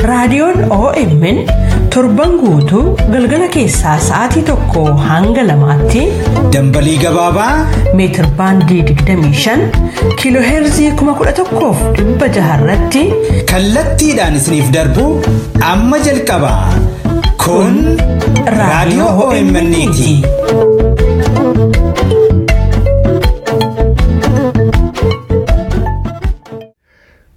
Raadiyoon OMN torban guutuu galgala keessaa sa'aatii 1 hanga 2tti dambalii gabaabaa meetir baandii 25 kiilooheerzii 11,600 irratti kallattiidhaan isiniif darbu amma jalqaba. Kun raadiyoo OMN'ti.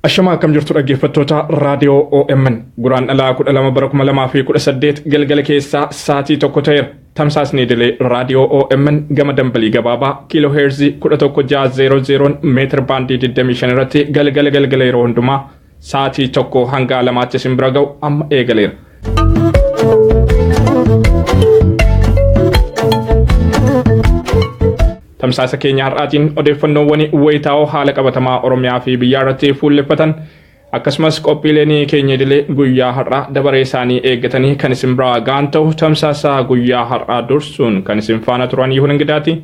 Ashamaa akkam jirtu dhaggeeffattoota raadiyoo OMN guraan dhalaa 12 bara 2018 galgala keessaa sa'aatii 1 ta'eera. Tamsaasni idilee raadiyoo OMN gama dambalii gabaabaa kiiloo heerzii 11600 meetir baandii 25 irratti galgala galgala yeroo hundumaa sa'aatii 1 hanga 2tti isin bira ga'u amma eegaleera. Tamsaasa keenya har'aatiin odeeffannoowwan wayitaa'oo haala qabatamaa Oromiyaa fi biyyaa irratti fuulleffatan akkasumas qophiileen keenya idilee guyyaa har'aa dabaree isaanii eeggatanii kan isin biraa ga'an ta'u tamsaasa guyyaa har'aa dursuun kan isin faana turan Yihuun Ingidaati.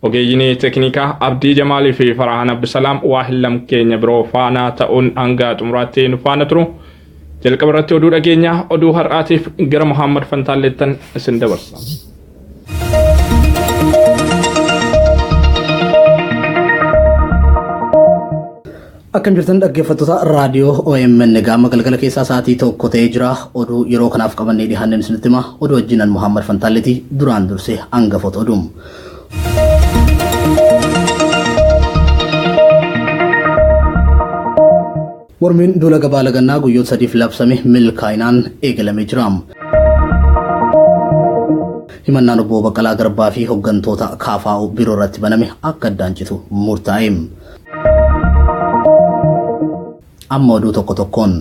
Ogeeyyiin teeknikaa Abdii Jamaalii fi Farahaan Abdusalaam waa hillam keenya biroo faana ta'uun hanga xumuraatti nu faana turu. Jalqaba irratti oduu dhageenya oduu har'aatiif gara Muhammad Fantaalleettan isin dabarsa. Akkam jirtan dhaggeeffattoota raadiyoo OMN gaama galgala keessaa sa'aatii 1 ta'ee jira. Oduu yeroo kanaaf qabannee dhiyaanneen isinitti hima. Oduu wajjinan Muhammad Fantaalleeti duraan dursee hangafoota oduu. Mormiin duula gabaa lagannaa guyyoota 3 labsame milkaa'inaan eegalamee jira. Himannaan obbo Baqqalaa Garbaa fi hooggantoota KFO biroo irratti baname akka addaan citu murtaa'e. Amma oduu tokko tokkoon.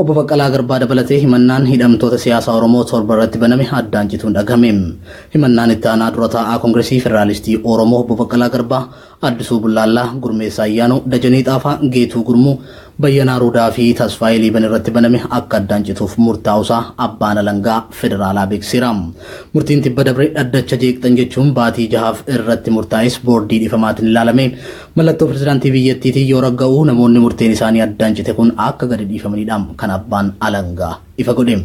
Obbo Baqqalaa Garbaa dabalatee himannaan hidhamtoota siyaasaa Oromoo 7 irratti baname addaan cituun dhagahame. Himannaan itti aanaa dura taa'aa Koongiresii Federaalistii Oromoo Obbo Baqqalaa Garbaa, Addisuu Bullaallaa, Gurmeessaa Ayyaanoo, Dajanee Xaafaa, Geetuu Gurmuu, Bayyanaa Ruudaa fi Tasfaayee Liiban irratti baname akka addaan cituuf murtaa'uusaa abbaan alangaa federaalaa beeksiseera. Murtiin tibba dabre dhaddacha jeeqxan jechuun baatii 6 irratti murtaa'es boordii dhifamaatiin ilaalame. Mallattoo pirezidaantii biyyattiitiin yoo ragga'u namoonni murteen isaanii addaan cite kun akka gadi dhiifamanidha kan abbaan alangaa ifa godhe.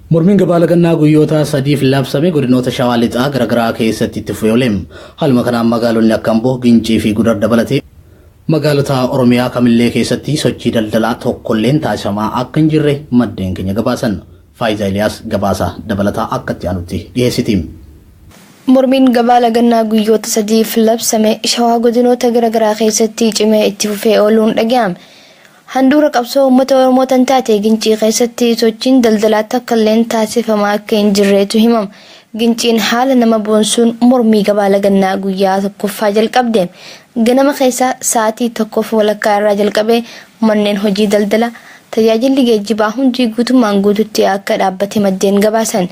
Mormiin gabaa lagannaa guyyoota 3 labsame godinoota Shawaa Lixaa garaagaraa keessatti itti fufee oole. Haaluma kanaan magaalonni akka Amboo, Gincii fi Gudar dabalatee magaalota Oromiyaa kamillee keessatti sochii daldalaa tokkolleen taasifamaa akka hin jirre maddeen keenya gabaasan. Faayidaa Iliyaas gabaasa dabalataa akka itti aanutti dhiyeessiti. Mormiin gabaa lagannaa guyyoota 3 labsame Shawaa godinoota garaagaraa keessatti cimee itti fufee ooluun dhaga'ame. Handhuura qabsoo uummata Oromoo tan taate Gincii keessatti sochiin daldalaa takkalleen taasifamaa akka hin jirreetu himama. Ginciin haala nama boonsuun mormii gabaa lagannaa guyyaa 1ffaa jalqabde. Ganama keessa sa'aatii 1:30 irraa jalqabee manneen hojii daldala tajaajilli geejjibaa hundi guutummaan guututti akka dhaabbate maddeen gabaasan.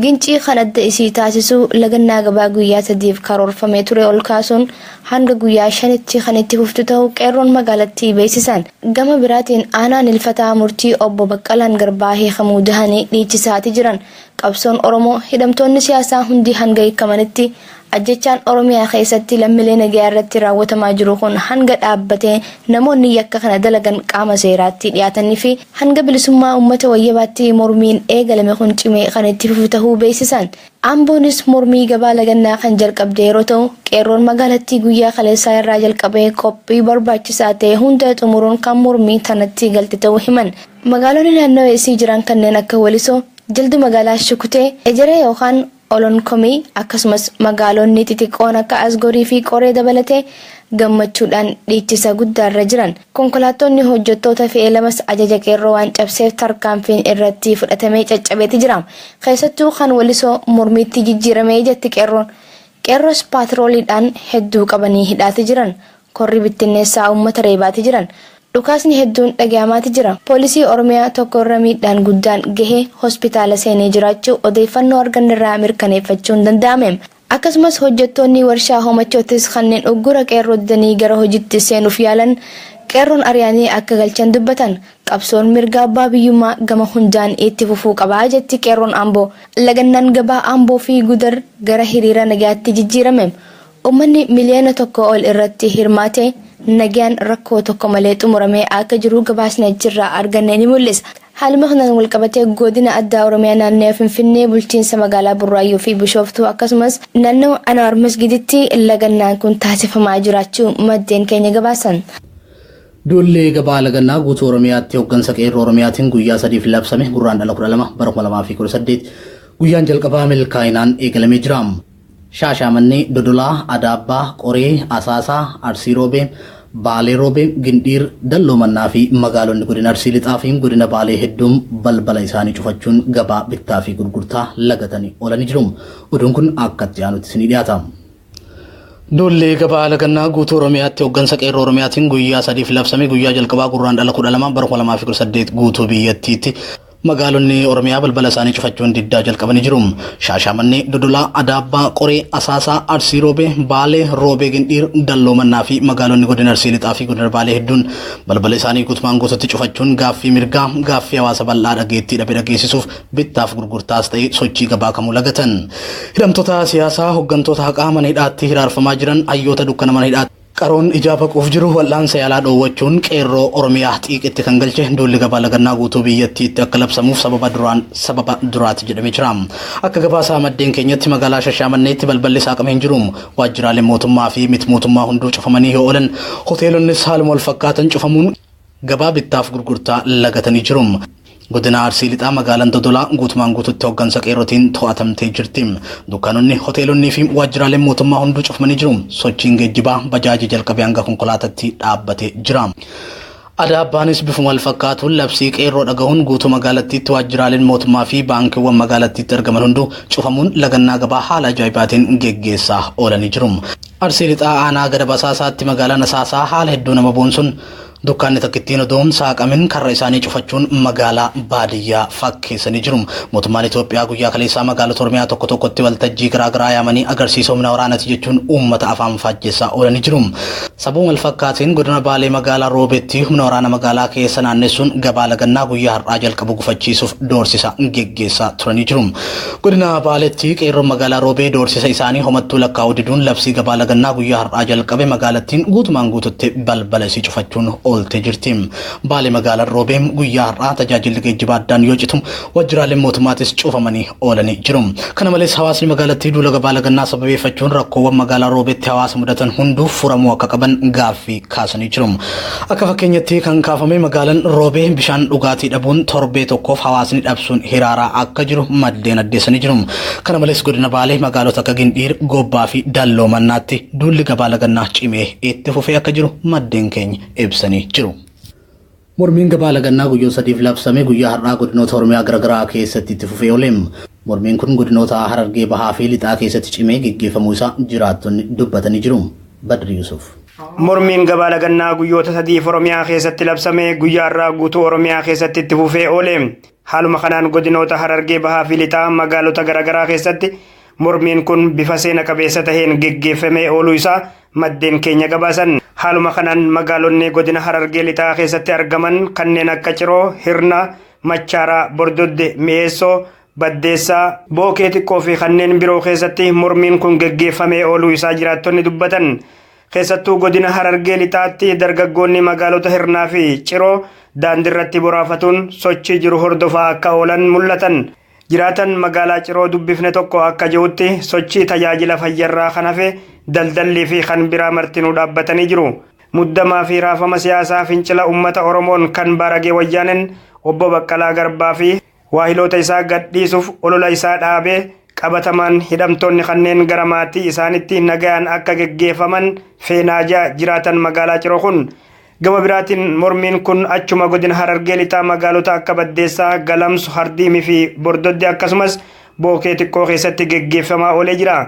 Gincii kan adda isii taasisu lagannaa gabaa guyyaa 3 karoorfamee ture ol kaasuun hanga guyyaa 5tti kan itti fuftu ta'uu qeerroon magaalattii beeksisan. Gama biraatiin aanaan ilfataa murtii obbo Baqqalaan Garbaa hiikamuu dahanii dhiichisaati jiran. Qabsoon Oromoo hidhamtoonni siyaasaa hundi hanga hiikamanitti ajjechaan Oromiyaa keessatti lammiilee nagaa irratti raawwatamaa jiru kun hanga dhaabbatee namoonni yakka kana dalagan qaama seeraatti dhiyaatanii fi hanga bilisummaa uummata wayyabaatti mormiin eegalame kun cimee kan itti fufu ta'uu beeksisan. Amboonis mormii gabaa lagannaa kan jalqabde yeroo ta'u qeerroon magaalattii guyyaa kaleessaa irraa jalqabee qophii barbaachisaa ta'e hunda xumuruun kan mormii tanatti galte ta'uu himan. Magaalonni naannoo isii jiran kanneen akka Walisoo, Jaldu magaalaa Shukutee, Ejeree yookaan Olonkomii akkasumas magaalonni xixiqqoon akka Asgorii fi Qoree dabalatee gammachuudhaan dhiichisa guddaarra jiran. Konkolaattonni hojjettoota fe'ee lamas ajaja qeerroo waan cabseef tarkaanfiin irratti fudhatamee caccabeeti jira. Keessattuu kan Walisoo mormiitti jijjiiramee jetti qeerroon. Qeerroos paatrooliidhaan hedduu qabanii hidhaati jiran. Korri bittinneessaa uummata reebaati jiran. Dhukaasni hedduun dhaga'amaati jira. Poolisii Oromiyaa tokko irra miidhaan guddaan gahee hospitaala seenee jiraachuu odeeffannoo argannerraa mirkaneeffachuun danda'ame. Akkasumas hojjettoonni warshaa homachoottis kanneen uggura qeerroo didanii gara hojiitti seenuuf yaalan qeerroon ari'anii akka galchan dubbatan. Qabsoon mirga abbaa biyyummaa gama hundaan itti fufuu qabaa jetti qeerroon Amboo. Lagannaan gabaa Amboo fi Gudar gara hiriira nagaatti jijjiirame. Uummanni 1 miliyoona ol irratti hirmaate nagaan rakkoo tokko malee xumuramee akka jiru gabaasni achirraa arganne ni mul'isa. Haaluma kanaan walqabatee godina addaa Oromiyaa naannoo Finfinnee, bulchiinsa magaalaa Burraayyuu fi Bishooftuu, akkasumas naannoo Anwaar Masgiditti lagannaan kun taasifamaa jiraachuu maddeen keenya gabaasan. Duulli gabaa lagannaa guutuu Oromiyaatti hooggansa qeerroo Oromiyaatiin guyyaa 3f labsame Gurraandhala 12 bara 2018 guyyaan jalqabaa milkaa'inaan eegalamee jira. Shaashamannee, Dodolaa, Adaabbaa, Qoree, Asaasaa, Arsii Roobee, Baalee Roobee, Gindhiir, Dalloo fi magaalonni godina Arsii Lixaa fi godina Baalee hedduun balbala isaanii cufachuun gabaa bittaa fi gurgurtaa lagatanii oolanii jiru. Oduun kun akka itti aanutti isinii dhiyaata. Duulli gabaa lagannaa guutuu Oromiyaatti hooggansa qeerroo Oromiyaatiin guyyaa 3f labsame guyyaa jalqabaa Gurraandhala 12 bara 2018 guutuu biyyattiitti magaalonni Oromiyaa balbala isaanii cufachuun diddaa jalqabanii jiru. Shaashamannee, Dodolaa, Adaabbaa, Qoree, Asaasaa, Arsii Roobee, Baalee, Roobee Gindhiir, Dalloo Mannaa fi magaalonni godina Arsii Lixaa fi godina Baalee hedduun balbala isaanii guutumaan guututti cufachuun gaaffii mirgaa, gaaffii hawaasa bal'aa dhageettii dhabe dhageessisuuf bittaaf gurgurtaas ta'e sochii gabaa kamuu lagatan. Hidhamtoota siyaasaa, hooggantoota haqaa mana hidhaatti hiraarfamaa jiran, hayyoota dukkana mana hidhaatti qaroon ijaa baquuf jiru wal'aansa yaalaa dhoowwachuun qeerroo Oromiyaa xiiqitti kan galche duulli gabaa lagannaa guutuu biyyattiitti akka labsamuuf sababa duraan sababa duraati jedhamee jira. Akka gabaasaa maddeen keenyatti magaalaa Shashamanneetti balballi saaqamee hin jiru. Waajjiraaleen mootummaa fi miti mootummaa hunduu cufamanii yoo oolan, hoteelonnis haaluma wal fakkaatan cufamuun gabaa bittaaf gurgurtaa lagatanii jiru. Godina Arsii Lixaa magaalaan Dodolaa guutumaan guututti hooggansa qeerrotiin to'atamtee jirti. Dukkaanonni, hoteelonnii fi waajjiraaleen mootummaa hunduu cufamanii jiru. Sochiin geejjibaa bajaajii jalqabee hanga konkolaataatti dhaabbatee jira. Adaabbaanis bifuma wal fakkaatuun labsii qeerroo dhagahuun guutuu magaalattiitti waajjiraaleen mootummaa fi baankiiwwan magaalattiitti argaman hunduu cufamuun lagannaa gabaa haala ajaa'ibaatiin geggeessaa oolanii jiru. Arsii Lixaa aanaa gada basaasaatti magaalaan Asaasaa haala hedduu nama boonsuun dukkaanni takkittiin odoo saaqamin karra isaanii cufachuun magaalaa baadiyyaa fakkeessanii jiru. Mootummaan Itoophiyaa guyyaa kaleessaa magaalota Oromiyaa tokko tokkotti waltajjii garaagaraa yaamanii agarsiisa humna waraanaati jechuun uummata afaan faajjessaa oolanii jiru. Sababa wal fakkaatiin godina Baalee magaalaa Roobeetti humna waraana magaalaa keessa naannessuun gabaa lagannaa guyyaa har'aa jalqabu gufachiisuuf doorsisa geggeessaa turanii jiru. Godina Baaleetti qeerroon magaalaa Roobee doorsisa isaanii homattuu lakkaa'uu diduun labsii gabaa lagannaa guyyaa har'aa jalqabe magaalattiin guutumaan guututti balbala isii cufachuun oolte jirti. Baalee magaalaan Roobee guyyaa har'aa tajaajilli geejjibaa addaan yoo citu, waajjiraaleen mootummaatis cufamanii oolanii jiru. Kana malees hawaasni magaalattii duula gabaa lagannaa sababeeffachuun rakkoowwan magaalaa Roobeetti hawaasa mudatan hunduu furamuu akka qaban gaaffii kaasanii jiru. Akka fakkeenyatti kan kaafame magaalaan Roobee bishaan dhugaatii dhabuun torbee tokkoof hawaasni dhabsuun hiraaraa akka jiru maddeen addeessanii jiru. Kana malees godina Baalee magaalota akka Gindhiir, Gobbaa fi Dalloo Mannaatti duulli gabaa lagannaa cimee itti fufee akka jiru maddeen keenya ibsanii jiru. Mormiin gabaa lagannaa guyyoota 3f labsame guyyaa har'aa godinoota Oromiyaa garaagaraa keessatti itti fufee ooleem. Mormiin kun godinoota Harargee Bahaa fi Lixaa keessatti cimee geggeeffamuu isaa jiraattonni dubbatanii jiru. Badri Yusuf. Mormiin gabaa lagannaa guyyoota 3f Oromiyaa keessatti labsame guyyaa har'aa guutuu Oromiyaa keessatti itti fufee oole. Haaluma kanaan godinoota Harargee Bahaa fi Lixaa magaalota garaagaraa keessatti mormiin kun bifa seena qabeessa taheen geggeeffamee ooluu isaa maddeen keenya gabaasan. Haaluma kanaan magaalonni godina Harargee Lixaa keessatti argaman kanneen akka Ciroo, Hirna, Machaaraa, Bordodde, Mi'eessoo, Baddeessaa, Bookee Xiqqoo fi kanneen biroo keessatti mormiin kun geggeeffamee ooluu isaa jiraattonni dubbatan. Keessattuu godina Harargee Lixaatti dargaggoonni magaalota Hirnaa fi Ciroo daandiirratti boraafatuun sochii jiru hordofaa akka oolan mul'atan. Jiraatan magaalaa Ciroo dubbifne tokko akka jirutti, sochii tajaajila fayyarraa kan hafe daldallii fi kan biraa martinuu dhaabbatanii jiru. Muddamaa fi raafama siyaasaa fincila uummata Oromoon kan baaragee wayyaaneen obbo Baqqalaa Garbaa fi waahiloota isaa gadhiisuuf olola isaa dhaabee qabatamaan hidhamtoonni kanneen gara maatii isaanitti nagayaan akka geggeeffaman feenaajaa jiraatan magaalaa Ciroo kun. Gama biraatiin mormiin kun achuma godina Harargee Lixaa magaalota akka Baddeessaa, Galamsu, Hardiimii fi Bordodde, akkasumas Bookee Xiqqoo keessatti geggeeffamaa oolee jira.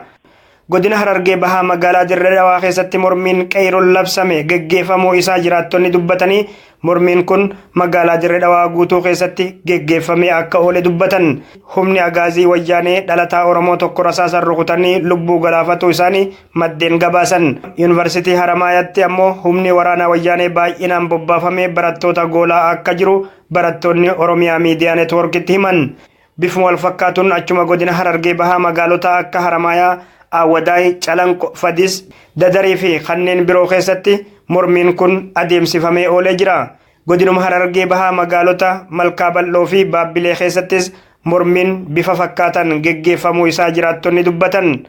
Godina Harargee Bahaa magaalaa Dirree Dhawaa keessatti mormiin qeerroon labsame geggeeffamuu isaa jiraattonni dubbatanii, mormiin kun magaalaa Dirree Dhawaa guutuu keessatti geggeeffamee akka oole dubbatan. Humni agaazii wayyaanee dhalataa Oromoo tokko rasaasan rukutanii lubbuu galaafatuu isaanii maddeen gabaasan. Yuunivarsiitii Haramaayaatti ammoo humni waraanaa wayyaanee baay'inaan bobbaafamee barattoota goolaa akka jiru barattoonni Oromiyaa Miidiyaa Neetwoorkitti himan. Bifuma wal fakkaatuun achuma godina Harargee Bahaa magaalota akka Haramaayaa, Awwadaay, Calanqo, Fadis, Dadarii fi kanneen biroo keessatti mormiin kun adeemsifamee oolee jira. Godinuma Harargee Bahaa magaalota Malkaa Bal'oo fi Baabbilee keessattis mormiin bifa fakkaatan geggeeffamuu isaa jiraattonni dubbatan.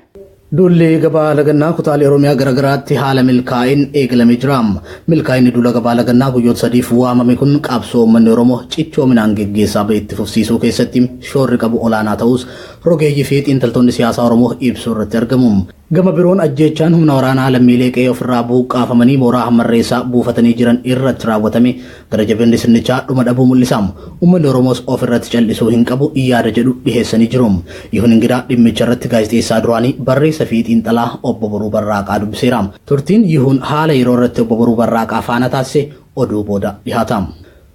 Duulli gabaa lagannaa kutaalee Oromiyaa garaagaraatti haala milkaa'in eegalamee jira. Milkaa'inni duula gabaa lagannaa guyyoota sadiif waamame kun qabsoo uummanni Oromoo cichoominaan geggeessaa bahe itti fufsiisuu keessatti shoorri qabu olaanaa ta'us rogeeyyii fi xiinxaltoonni siyaasaa Oromoo ibsuu irratti argamu. Gama biroon ajjeechaan humna waraanaa lammiilee qe'ee ofirraa buqqaafamanii mooraa hammarreessaa buufatanii jiran irratti raawwatame gara jabinni sirnichaa dhuma dhabuu mul'isa. Uummanni Oromoos ofirratti callisuu hin qabu yaada jedhu dhiheessanii jiru. Yihuun Ingidaa dhimmicha irratti gaazexeessaa duraanii barreessa fi xiinxalaa obbo Boruu Barraaqaa dubbiseera. Turtiin Yihuun haala yeroo irratti obbo Boruu Barraaqaa faana taasise oduu booda dhiyaata.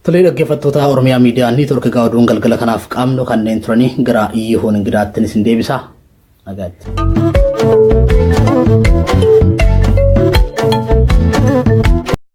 Tolee dhaggeeffattoota Oromiyaa Miidiyaa Niitwork egaa oduun galgala kanaaf qabnu kanneen turanii gara Yihuun Ingidaatti isin deebisa. Nagaatti.